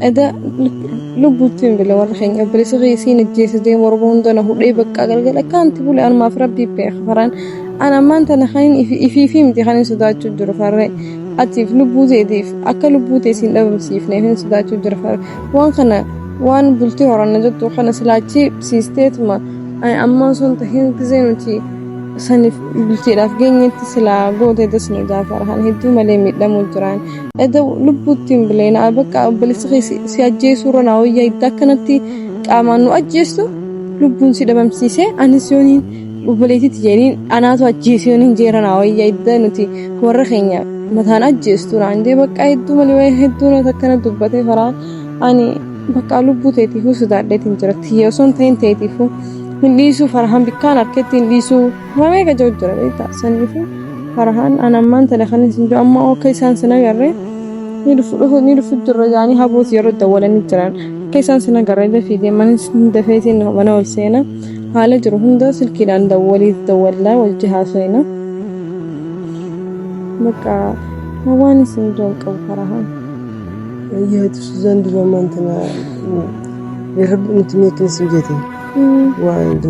Eda lubbuutti hin bile warri keenya obboleessi kiyya siin ajjeese deemu warra hunda na hudhee bakka galgala akka anti bule anumaaf rabbii beeka faraan. An ammaan tana kanin ifiifi miti kanin sodaachuu jiru farree. Atiif lubbuu teetiif akka lubbuu tee siin dhabamsiifneef hin sodaachuu jira farree. Waan kana waan bultii horanna jettu kana silaachii siisteetuma ani amma osoo hin tahin gizee nuti saniif bultiidhaaf geenyetti silaa goote das nu jaa farhaan hedduu malee miidhamuu jiraan. Eda lubbuutti hin bileena bakka obboleessi kee si ajjeesuu irra naa wayyaa idda akkanatti qaamaan nu ajjeestu lubbuun si dhabamsiisee anis yooniin obboleettiitti jedhaniin anaatu ajjeese yooniin jeera naa wayyaa idda nuti warra keenya mataan ajjeestu naan jee bakka hedduu malee waa'ee hedduu natti akkana dubbatee faraan ani bakka lubbuu teetiifuu sodaadheetiin jira tiyya osoo hin ta'in teetiifuu hin dhiisuu farhaan bikkaan harketti hin dhiisuu waa meeqa jiru jira beektaa saniifuu farhaan an ammaan tana kan isin jiru amma akka isaan sin agarre ni dhufu dhufu ni dhufu jirra jaanii habooti yeroo dawwalanii jiran akka isaan sin agarre dafii deemanii dafeetiin mana ol seena haala jiru hunda silkiidhaan dawwalii dawwallaa wajji haasofna. Bakka waan isin jiru qabu farahaan. Ayyaatu Suzaan duba ammaan tana rabbi nuti mee akkana sin jeete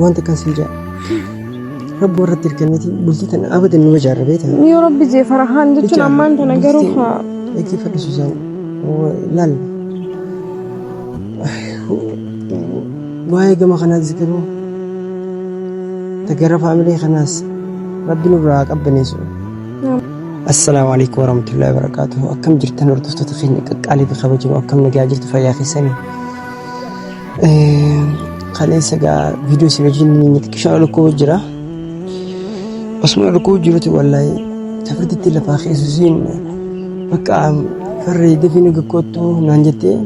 wanta akkan sin jaa. Rabbi warratti hirkanneeti bultii tana abadan numa jaarra beekta. Yoo rabbi jee farahaan jechuun ammaan tana garuu haa. Dhaggeeffadhu Suzaan laal. Waa'ee gama kanaatis garuu ta gara faamilee kanaas rabbi nurraa haa qabbaneessu. Assalaamu alaikum warahmatullahi wabarakatuh. Akkam jirtan hordoftoota keenya qaqqaalii fi kabajamoo akkam nagaa jirtu fayyaa keessanii. Kaleessa gaa viidiyoo isin wajjin inni xiqqishaan ol jira. Osuma ol jiruti wallaahi tafirtitti lafaa keessusiin bakka farree dafii nu gakkootu naan jettee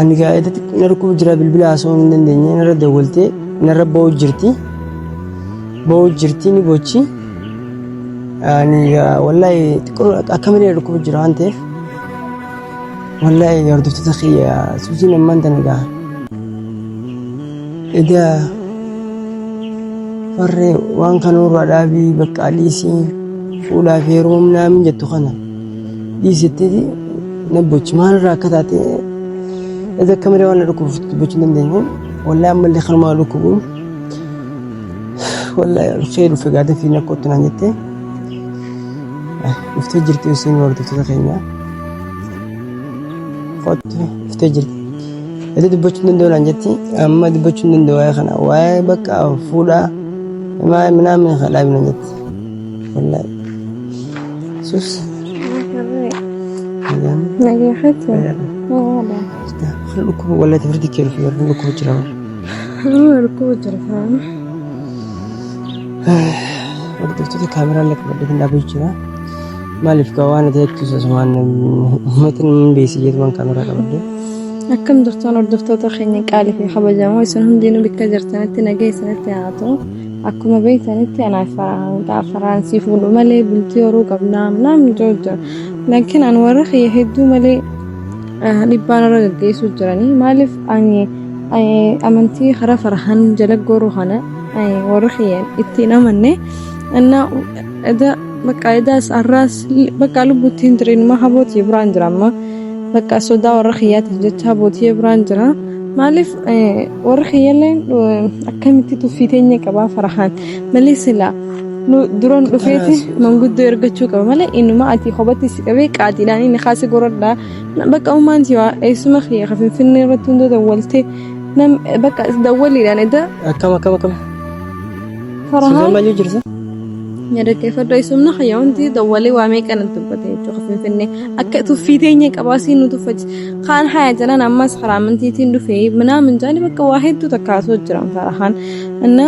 ani gaa edda na dhukkubu jira bilbila haasa'uu hin dandeenye narra dawwaltee narra ba'uu jirti. Ba'uu jirti ni bochi. Ani gaa wallaahi xiqqoo akka malee na dhukkubu jira waan ta'eef wallaahi hordoftoota kiyya suusiin ammaan tana gaa edda farree waan kana nurraa dhaabii bakka dhiisii fuudhaa fi heeruma naamin jettu kana dhiisetteeti na bochi maalirraa akka taate edda akka malee waan na dhukkubuuf dubbachuu hin dandeenye wallaahi ammallee kanumaa dhukkubu wallaahi olkee dhufe gaa dafii na kottu naan jettee dhuftee jirti isiin hordoftoota keenya kottu dhuftee jirti. Ati dubbachuu hin danda'u naan jetti amma dubbachuu hin danda'u waa'ee kana waa'ee bakka fuudhaa minaamin kan dhaabi naan jetti. Wallaahi. Sus. Nagaa keetti. Kana dhukkuba wallaahi tafirti kee dhufu yeroo dhukkuba jira. Dhukkuba jira faana. Hordoftoota kaameraan lakka qabadhee dhaabachuu jira. Maaliif gaa waan ati jettu asumaan uummatni hin beeksi jeetumaan kaameraa qabadde. Akkam jirtan hordoftoota keenya qaalii fi kabajamoo isin hundinuu bakka jirtanitti nagaa isinitti haa ta'u. Akkuma beektanitti anaaf faraan si fuudhu malee bultii horuu qabnaa namni jiru jira. Laakiin an warra kiyya hedduu malee dhibbaan irra gaggeessuu jiranii maaliif ani amantii karaa farahan jala goru kana warra kiyya ittiin amanne innaa eda bakka edaas har'aas bakka lubbuutti hin jirin ma habootii biraan jira amma bakka sodaa warra kiyyaatiif jecha habootii biraan jira maaliif warra kiyyallee akkamitti tuffii teenya qabaa farahaan malee silaa duran dhufeeti manguddoo ergachuu qaba malee inuma ati kophatti si qabee qaatiidhaan inni kaasi goradhaa bakka ummaan si waa eessuma kiyya ka finfinnee irratti hunda dawwaltee nam bakka dawwaliidhaan eda Akkam akkam akkam. Farahaan Suzaan maal jirta? Ya dhaggeeffadhu eessumna kiyya hundi dawwalee waa meeqa natti dubbate jechuudha ka finfinnee akka tuffii teenya qabaa siin nu tuffachi kaan haya jalaan ammas karaa amantiitiin dhufee minaamin jaani bakka waa hedduu takkaasoo jiran farahaan inna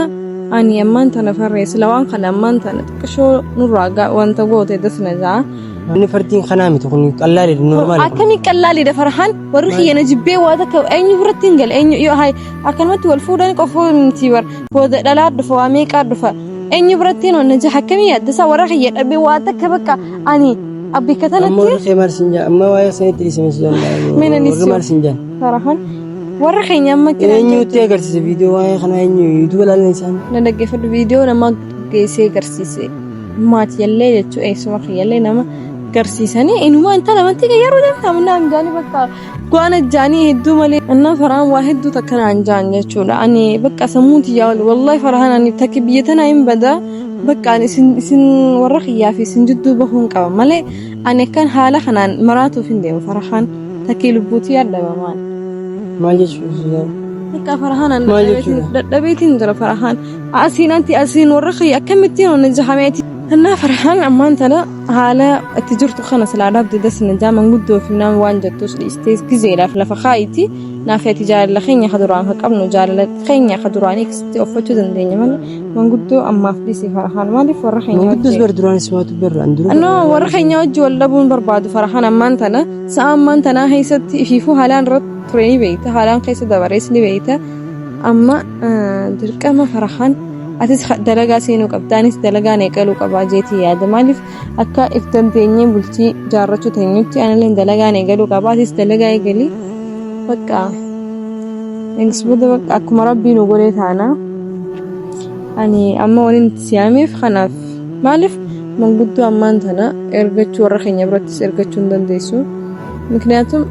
ani ammaan tana farree sila waan kana ammaan tana xiqqishoo nurraa wanta goote dasna jaa. Inni fardiin kanaa miti kun qallaaliidha normaali. Akkamii qallaaliidha farhaan warri kiyya na jibbee waa takka eenyu biratti hin gale eenyu yoo hay akkanumatti wal fuudhan qofa miti bar booda dhalaa dhufa waa meeqaa dhufa eenyu biratti hin na jaha akkamii yaadda warra kiyya dhabee waa takka bakka ani abbika Amma tanatti warri kee maal siin jaa amma waa'ee sanitti dhiisame Suzaan. Mina Warri dhiisuu. maal siin jaa. Farhaan warra keenya amma Eenyutti agarsiise viidiyoo waa'ee kanaa eenyu yuutuuba ilaalan isaan. Na dhaggeeffadhu viidiyoo nama geessee agarsiise maatiyallee jechuu eessuma kiyyallee nama Garsiisanii inumaa intala amantii qayyaruu deemta naan jaanii bakka waan ajjaanii hedduu malee. Annaa Farhaan waa hedduu takka naan jaan jechuudha. Ani bakka sammuu tiyyaa oli wallahi Farhaan ani takki biyya tanaa hin bada bakka ani isin isin warra kiyyaa fi isin jidduu bahuun qaba malee ani akkan haala kanaan maraatuuf hin deemu Farhaan takkii lubbuu tiyyaa dhabamaan. Maal jechuudha Suzaan? Bakka Farhaan ani Maal jechuudha? dadhabeetiin jira Farhaan. Asiin anti asiin warra kiyya akkamittiin onna jahameeti. Annaa Farhaan ammaan tana Haala itti jirtu kana silaa dhabde das na jaa manguddoo fi nama waan jettus dhiistee gizeedhaaf lafa kaayiti naaf ati jaalala keenya ka duraan ka qabnu jaalala keenya ka duraanii akkasitti uffachuu dandeenya malee manguddoo ammaaf dhiisi Farhaan maaliif warra keenya Manguddoos wajji bar duraan simaatu berra an dura No warra keenya wajji wal dhabuun barbaadu Farhaan ammaan tana sa'a ammaan tanaa keessatti ifiifuu haalaan irra ture ni beeyta haalaan keessa dabarees ni beeyta amma dirqama Farhaan Atis dalagaa seenuu qabda anis dalagaa eegaluu qabaa jeetii yaada maaliif akka if dandeenyee bultii jaarrachuu teenyutti analleen dalagaan eegaluu qaba atis dalagaa eegali bakka eegas booda bakka akkuma rabbii nu godhee taana ani amma waliin itti siyaameef kanaaf maaliif manguddoo ammaan tana ergachuu warra keenya birattis ergachuu hin dandeessu mikniyaatum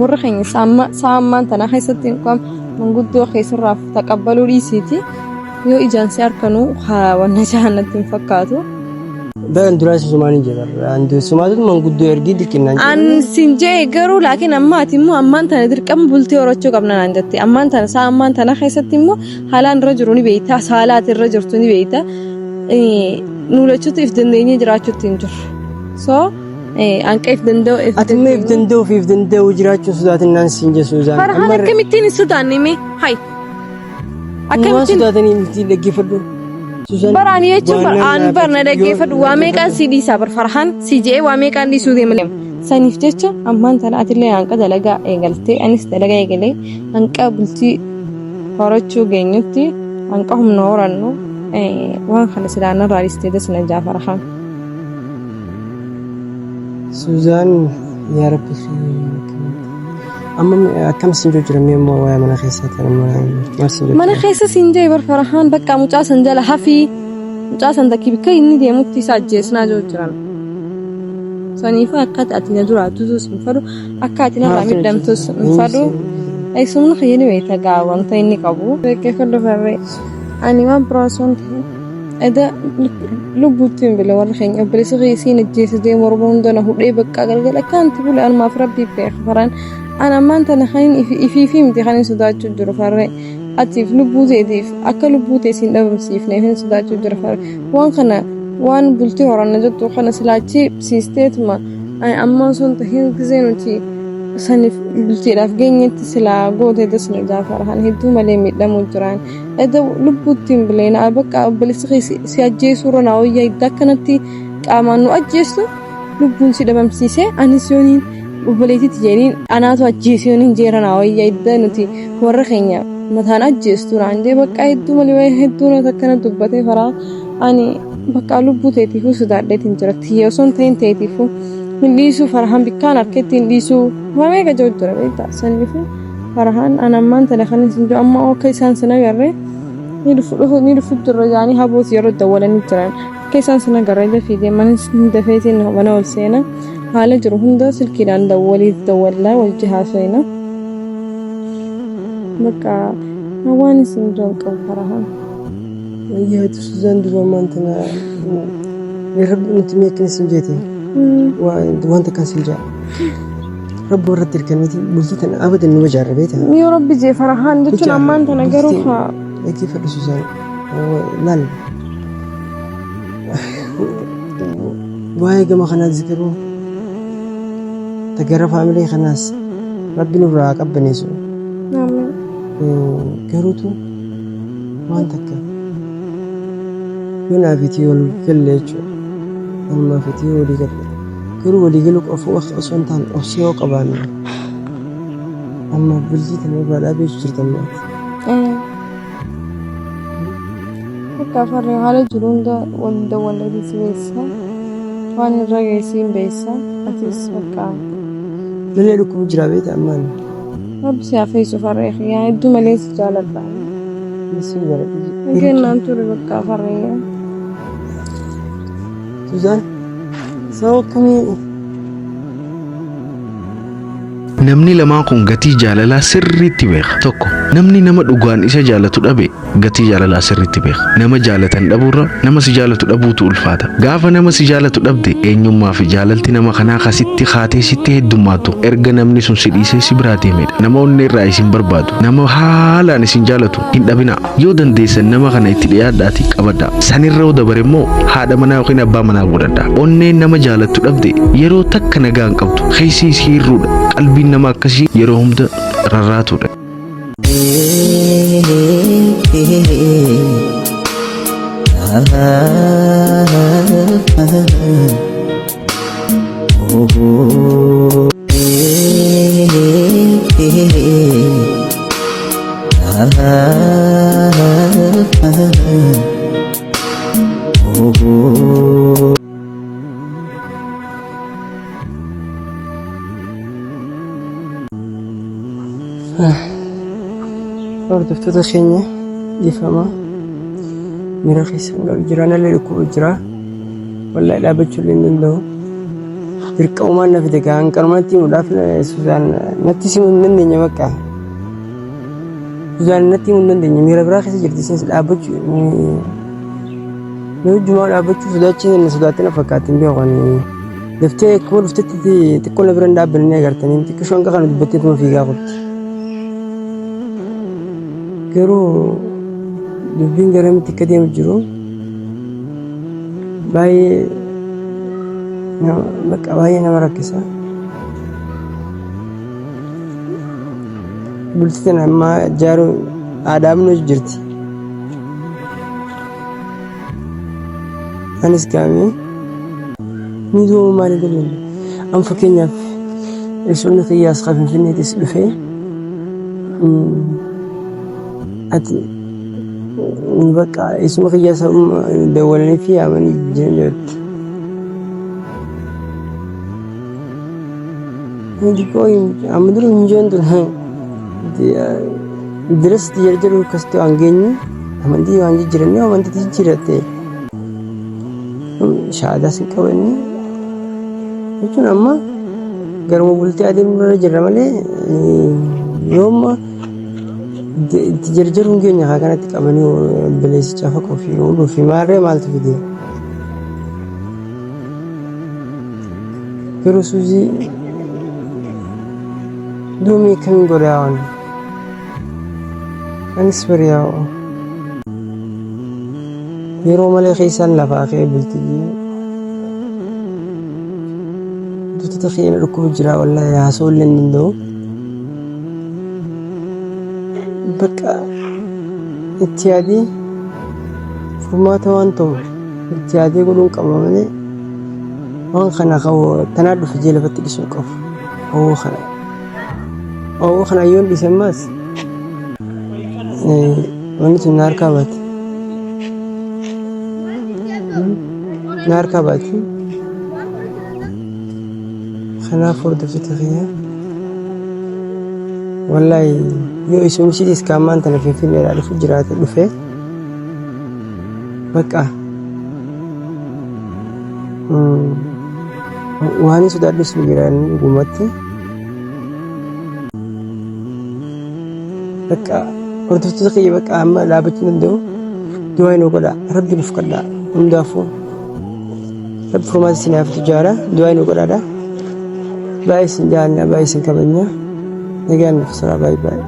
warra keenya sa'a ammaan tana keessatti manguddoo keessarraa taqabbaluu dhiisiiti yoo ijaan si harkanuu haa wanna jahannatti hin fakkaatu. Baran duraa sumaan hin jedhan. An sumaatu manguddoo ergii diqinnaan An sin jee garuu laakiin amma ati immoo ammaan tana dirqama bultii horachuu qabna naan jette. Ammaan tana sa'a ammaan tana keessatti immoo haalaan irra jiru ni beekta. Haala ati irra jirtu ni beekta. Nu lachuutu if dandeenyee jiraachuutti hin jirru. So Hanqa if danda'u if Ati immoo if danda'uu fi if danda'uu jiraachuun sodaatinnaan siin jedhu Suuzaan. Farhaan akkamittiin hin sodaanne mee? Hay. Waan Akkamittiin sodaatanii miti dhaggeeffadhu. Suuzaan. Bara ani jechuun waan bar aan nan bar na yoo dhaggeeffadhu waa meeqaan si dhiisaa bar Farhaan si je'ee waa meeqaan dhiisuu deema. Saniif jecha ammaan tana atillee hanqa dalagaa eegaltee anis dalagaa eegalee hanqa bultii horachuu geenyutti hanqa humna horannu waan kana silaa narraa dhiistee das na jaa Farhaan. Suzaan yaa rabbi amma akkam siin jiru mee immoo waa'ee mana keessaa ta'an maal siin jiru Mana keessa siin jee bar Farahaan bakka mucaa san jala hafii mucaa san takki bikka inni deemutti isa ajjeesnaa jiru jiran. Saniifuu akka ati na duraa duutus hin fadhu akka ati narraa miidhamtus hin fadhu. Eessumni kiyya ni beekta gaa wanta inni qabu. Beekkee farree ani waan biraa osoo hin ta'in Eda lubbuutti hin bile warra keenya obboleessi kiyya isiin ajjeese deemu Oromoo hunda na hudhee bakka galgala akka anti bule anumaaf rabbii beeka faraan an ammaan tana kanin ifii fi miti kanin sodaachuu jiru farree atiif lubbuu teetiif akka lubbuu tee siin dhabamsiifneef hin sodaachuu jira farree waan kana waan bultii horanna jettu kana silaachii siisteetuma amma osoo hin tahin gisee nuti saniif bultiidhaaf geenyetti silaa gootee dasna jaafara kan hedduu malee miidhamuu jiraan. Eda lubbuutti hin bileena bakka obboleessi kee si ajjeesuu irra naa wayyaa idda akkanatti qaamaan nu ajjeestu lubbuun si dhabamsiisee anis yooniin obboleettiitti jedhaniin anaatu ajjeese yooniin jeera naa wayyaa idda nuti warra keenya mataan ajjeestu naan jee bakka hedduu malee waa'ee hedduu na akkana dubbatee faraa ani bakka lubbuu teetiifuu sodaadheetiin jira tiyya osoo hin ta'in teetiifuu hin dhiisuu farahaan bikkaan harketti hin dhiisuu waa meeqa jiru jira beektaa saniifuu. Farhaan an ammaan tana kan isin jiru amma akka isaan sin agarre ni dhufu dhufu ni dhufu jirra jaanii habooti yeroo dawwalanii jiran akka isaan sin agarre dafii deemanis dafeetiin mana ol seena haala jiru hunda silkiidhaan dawwalii dawwallaa wajji haasofna bakka waan isin jiran qabu Farhaan. Yaadu Suzaan duba ammaan tana rabbi nuti mee akkana sin jeete wanta akkan sin jaa. Rabbi irratti hirkanneeti bultii tana abadan numa jaarra beektaa. Yoo rabbi jee Farhaan jechuun ammaan tana garuu haa. Dhaggeeffadhu Suzaan. Laal. Waa'ee gama kanaas garuu ta gara faamilee kanaas rabbi nurraa haa qabbaneessu. Amiin. Garuutu waan takka yoo naaf itti wal galle jechuudha. Anumaaf itti walii galle. Garuu walii galuu qofa osoo hin taane obsa yoo qabaanne amma bultii tana irraa dhaabee jirtan maati. Bakka farree haala jiru hunda wal dawwalleetii si beeksisa. Waan irra geessii hin beeksisa. Atis bakka Malee dhukkubu jira beekta ammaan. Rabbi si haa fayyisu farree kiyyaa hedduu malee si jaaladha. Si jaaladha. Nageen naan ture bakka farree. Suzaan. Sababa akkamii? Namni lamaan kun gatii jaalalaa sirriitti beeka. Tokko namni nama dhugaan isa jaalatu dhabe gatii jaalalaa sirriitti beeka. Nama jaalatan dhabuurra nama si jaalatu dhabuutu ulfaata. Gaafa nama si jaalatu dhabde eenyummaa fi jaalalti nama kanaa kasitti kaatee sitti heddummaattu erga namni sun si dhiisee si biraa deemedha. Nama onnee irraa isin barbaadu, nama haalaan isin jaalatu hin dhabinaa. Yoo dandeessan nama kana itti dhiyaadhaatii qabadhaa. Sanirra yoo dabare immoo haadha manaa yookiin abbaa manaa godhadhaa. Onneen nama jaalattu dhabde yeroo takka nagaa hin qabdu. Keessi isii hirruudha. Qalbiin nama akkasii yeroo hunda rarraatuudha. Hordoftoota keenya dhiifama miira keessan galu jira nallee dhukkuba jira wallahi dhaabbachuu illee hin danda'u dirqamumaan na fide gaa hanqarumatti himuudhaaf Suzaan natti simuu hin dandeenye bakka Suzaan natti himuu hin dandeenye miira biraa keessa jirti isinis dhaabbachuu na wajjumaa dhaabbachuu sodaachuu na sodaatte na fakkaatti hin beeku ani daftee akkuma dhuftetti xiqqoo na bira hin dhaabbanne ni agartanii xiqqishoo hanga kana dubbatteetuma fiigaa turte. Garuu dubbiin garamitti akka deemu jiru baay'ee bakka baay'ee nama rakkisa. Bultii tana ammaa ijaaruu aadaamnu jirti. Anis gaamee ni du'u maal godhu an fakkeenyaaf eessumni kiyyaas kan Finfinneetis dhufee ati bakka eessuma kiyyaa dawwalanii fi yaamanii jiran jedhatti. Xiqqoo amma dura hin jiran ture. Diras itti jarjaruu akkasitti waan geenyu amantii waan jijjiirannee amantii jijjiirratte shahaadaas hin qabanne jechuun amma garuma bultii adeemnu irra jirra malee yooma itti jarjaruu hin geenye haa kanatti qabanii obboleessicha faquu fi ooluu fi maarree maaltu fide. Garuu suuzii duumii akkamiin godhaa waan anis bari yaa'u yeroo malee keessaan lafaa ka'ee bultii wantoota keenya dhukkuba jira wallahi haasa'uu illee hin danda'u. Bakka itti yaadee furmaata waan ta'u itti yaadee godhuun qaba malee waan kana tanaa dhufe jee lafatti dhiisuu hin qabu. Hawwa kana. Hawwa kana yoon dhiise ammaas wanni sun na harkaa baati. Na harkaa baati. Kanaaf hordoftoota kiyya. Wallaahi yoo isumsiitis kaammaan tana finfinneedhaa dhufu jiraate dhufe bakka waan sodaadhus ni jira dhugumatti. Bakka hordoftoota kiyya bakka amma dhaabachuu danda'u du'aa nu godha rabbi nuuf kadhaa hundaafuu rabbi furmaata isin haa fidu jaara du'aa nu godhaadha. Baay'ee isin jaalladha baay'ee isin kabajna nagaan nuuf turaa baay'ee baay'ee.